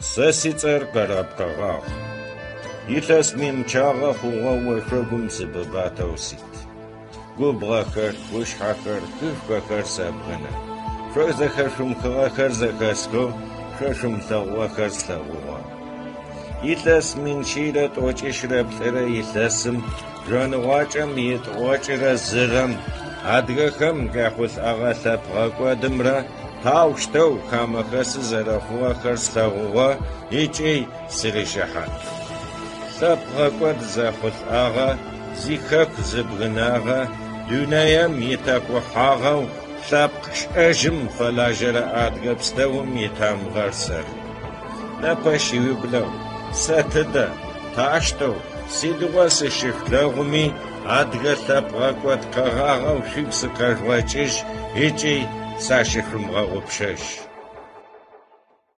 Сэ сицӏэр Къэраб Къэгъагъ. Илъэс мин пчъагъэ хъугъэу ошъогум сыбыбатэу сит. Губгъэхэр, къушъхьэхэр, хышхохэр сэбгынэ. Шъо зэхэшъумыхыгъэхэр зэхэсхыгъ, шъо шъумылъэгъугъэхэр слъэгъугъэ. Илъэс 1172 илъэсым жъоныгъуакӏэм итӏокӏырэ зырэм адыгэхэм къяхъулӏэгъэ лъэпкъ гъэкӏодымрэ таущтэу хамэхэсы зэрэхъугъэхэр слъэгъугъэ ыкӏи сыришыхьат. Лъэпкъ гъэкӏод зэхъулӏагъэ, зихэку зыбгынагъэ, дунаем итэкъухьагъэу лъэпкъ шӏэжьым фэлажьэрэ адыгэ пстэум итамыгъэр сэры. Непэ щыублэу, сэ тыдэ, тащтэу, сыдигъо сыщышъулъэгъуми, адыгэ лъэпкъ гъэкӏод къэгъагъэу шъугу сыкъэжъугъэкӏыжь ыкӏи сащышъумыгъэгъупшэжь.